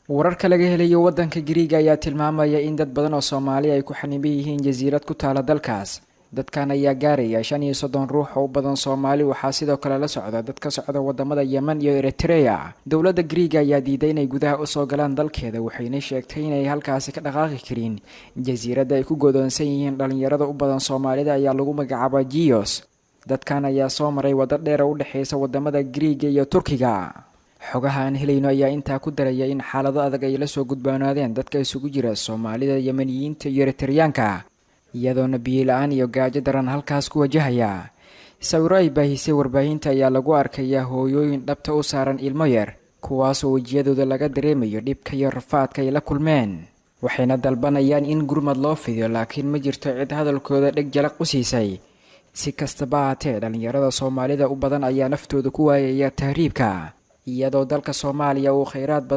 Wararka laga helayo waddanka Gariiga ayaa tilmaamaya in dad badan oo Soomaali ay ku xaniban yihiin jasiirad ku taala dalkaas. Dadkan ayaa gaaraya 35 ruux oo u badan Soomaali. Waxaa sidoo kale la socda dad ka socda wadamada Yemen iyo Eritrea. Dowladda Gariiga ayaa diiday inay gudaha usoo galaan dalkeeda, waxayna sheegtay inay halkaasi ka dhaqaaqi karin. Jasiiradda ay ku godoonsan yihiin dhalinyarada u badan Soomaalida ayaa lagu magacaabaa Jiyos. Dadkan ayaa soo maray waddo dheer oo u dhexeysa wadamada Gariiga iyo Turkiga. Xogaha aan helayno ayaa intaa ku daraya in xaalado adag ay la soo gudboonaadeen dadka isugu jira Soomaalida, Yemeniyiinta iyo Eritriyaanka, iyadoona biyo la-aan iyo gaajo daran halkaas ku wajahaya. Sawiro ay baahisay warbaahinta ayaa lagu arkayaa hooyooyin dhabta u saaran ilmo yar, kuwaasoo wejiyadooda laga dareemayo dhibka iyo rafaadka ay la kulmeen. Waxayna dalbanayaan in gurmad loo fidiyo, laakiin ma jirto cid hadalkooda dheg jalaq u siisay. Si kastaba haatee, dhalinyarada Soomaalida u badan ayaa naftooda ku waayaya tahriibka, iyadoo dalka Soomaaliya uu kheyraad badan